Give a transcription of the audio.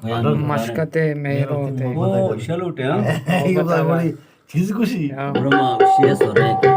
مشکتے میرو تے۔ او، شلوٹے، ہاں؟ یہ بتا بڑی چیز کشی۔ ہاں۔ برما وشی سورے۔